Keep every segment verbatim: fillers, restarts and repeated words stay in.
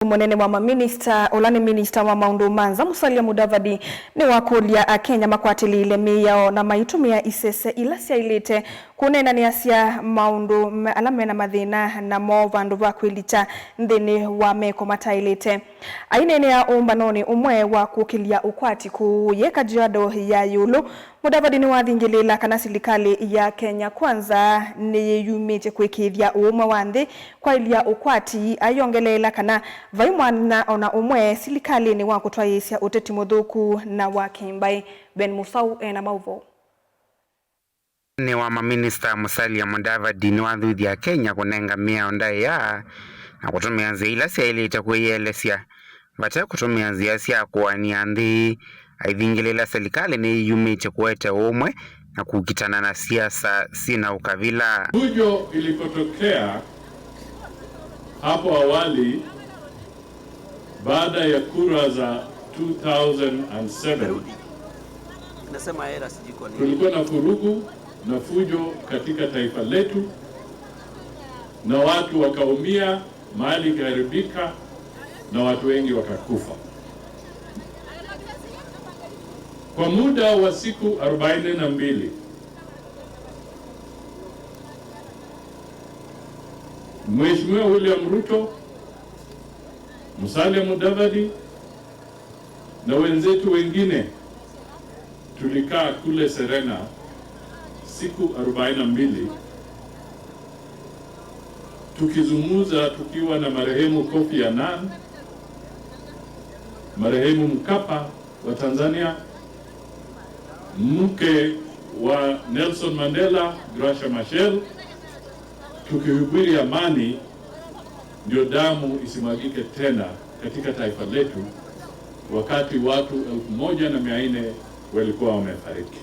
Mũnene wa maminista, ũla nĩ minista wa maũndũ ma nza, Musalia Mudavadi, nĩwakũlya Akenya makwatĩlĩĩle mĩao na maitũmĩa isese ila syaĩlĩte kũneenanĩasya maũndũ me-, ala mena mathĩna namo vandũ va kwĩlikya nthĩnĩ wa meko mataĩlĩte. Aineenea ũmbanonĩ ũmwe wa kũkĩlya ũkwati kũũ ye Kajiado ya ĩũlũ, Mudavadi nĩwathingĩlĩĩla kana silikalĩ ya Kenya Kwanza nĩyĩyumĩtye kũĩkĩĩthya ũũmwe wa nthĩ, kwaĩlya ũkwati, ayongeleela kana vai mwanya o na ũmwe silikalĩnĩ wa kũtwaĩĩsya ũteti mũthũku na wa kĩmbaĩ. Ben Musau ena maũvoo. Nĩ wa maminista Musalia Mudavadi nĩwathuthya Kenya kũnenga mĩao ndaĩa na kũtũmĩa nzĩa ila syaĩlĩte kwĩyĩelesya vate kũtũmĩa nzĩa sya kũanĩa nthĩ, aithingĩlĩĩla silikalĩ nĩyĩyumĩtye kũete ũũmwe na kũkitana na siasa syĩ na ũkavila. Fujo ilipotokea hapo awali baada ya kura za two thousand and seven, Nasema era sijui kwa nini. Kulikuwa na vurugu na fujo katika taifa letu, na watu wakaumia, mali ikaharibika na watu wengi wakakufa. Kwa muda wa siku arobaini na mbili, Mheshimiwa William Ruto, Musalia Mudavadi na wenzetu wengine tulikaa kule Serena siku arobaini na mbili tukizungumza tukiwa na marehemu Kofi Annan, marehemu Mkapa wa Tanzania, mke wa Nelson Mandela, Graca Machel, tukihubiri amani ndio damu isimwagike tena katika taifa letu, wakati watu elfu moja na mia nne walikuwa wamefariki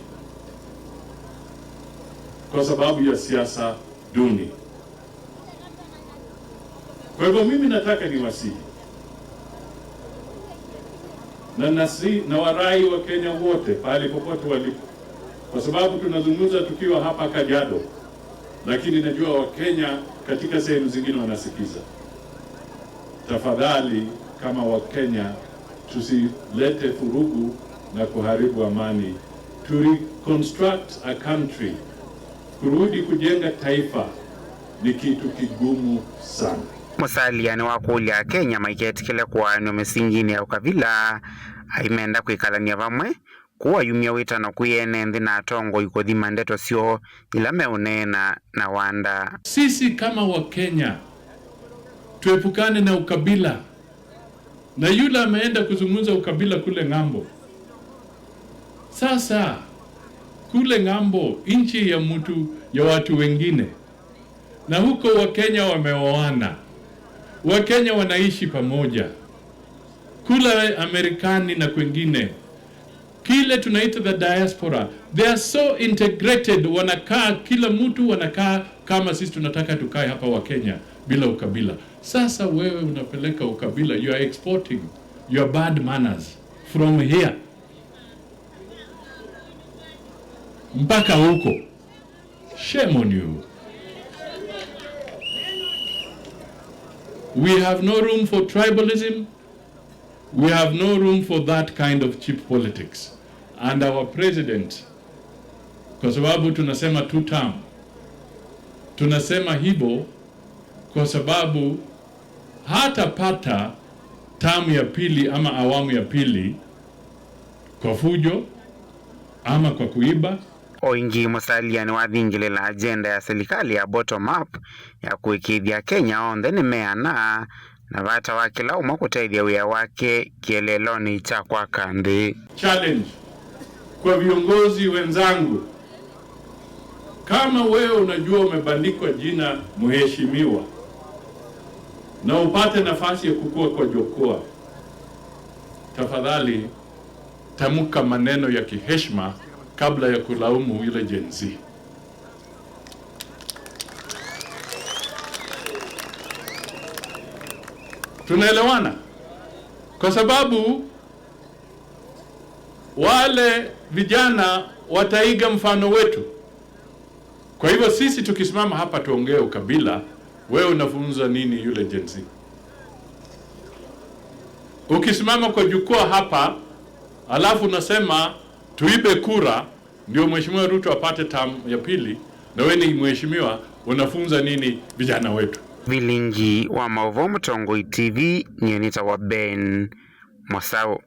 kwa sababu ya siasa duni. Kwa hivyo mimi nataka niwasihi na nasi, na warai wa Kenya wote pahali popote walipo, kwa sababu tunazungumza tukiwa hapa Kajiado, lakini najua Wakenya katika sehemu zingine wanasikiza. Tafadhali, kama Wakenya, tusilete furugu na kuharibu amani. To reconstruct a country, kurudi kujenga taifa, ni kitu kigumu sana. Musalia nĩwakũlya Akenya maiketĩkĩle kũaanw'a mĩsinginĩ ya ũkavila, aimenda kwĩkalany'a vamwe, kũu ayumya wĩtano kwĩ ene nthĩ na atongoi kũthima ndeto syoo ila meũneena na wanda. Sisi kama Wakenya, tuepukane na ukabila. Na yule ameenda kuzungumza ukabila kule ng'ambo. Sasa, kule ng'ambo, nchi ya mtu, ya watu wengine. Na huko Wakenya wameoana. Wakenya wanaishi pamoja. Kule Amerikani na kwengine. Kile tunaita the diaspora, they are so integrated, wanakaa, kila mtu wanakaa kama sisi tunataka tukae hapa Wakenya bila ukabila. Sasa wewe unapeleka ukabila, you are exporting your bad manners from here mpaka huko. Shame on you. We have no room for tribalism. We have no room for that kind of cheap politics. And our president, kwa sababu tunasema two term, tunasema hivyo kwa sababu hatapata term ya pili ama awamu ya pili kwa fujo ama kwa kuiba. O ĩngĩ, Musalia nĩwathingĩlĩla agenda ya silikalĩ ya bottom up ya kũĩkĩĩthya Akenya onthe nĩmeana na vata wa kĩla ũmwe kũtethya wĩa wake kĩeleelonĩ kya kwaka nthĩ. Challenge kwa viongozi wenzangu, kama wewe unajua umebandikwa jina mheshimiwa na upate nafasi ya kukua kwa jukwaa, tafadhali tamka maneno ya kiheshima kabla ya kulaumu yule Gen Z. Tunaelewana? Kwa sababu wale vijana wataiga mfano wetu. Kwa hivyo sisi tukisimama hapa tuongee ukabila, wewe unafunza nini yule Gen Z? Ukisimama kwa jukwaa hapa, alafu unasema tuibe kura ndio Mheshimiwa Ruto apate term ya pili, na wewe ni mheshimiwa, unafunza nini vijana wetu? Vilingi wa maũvoo Mũtongoi T V, nyie nĩtawa Ben Mosau.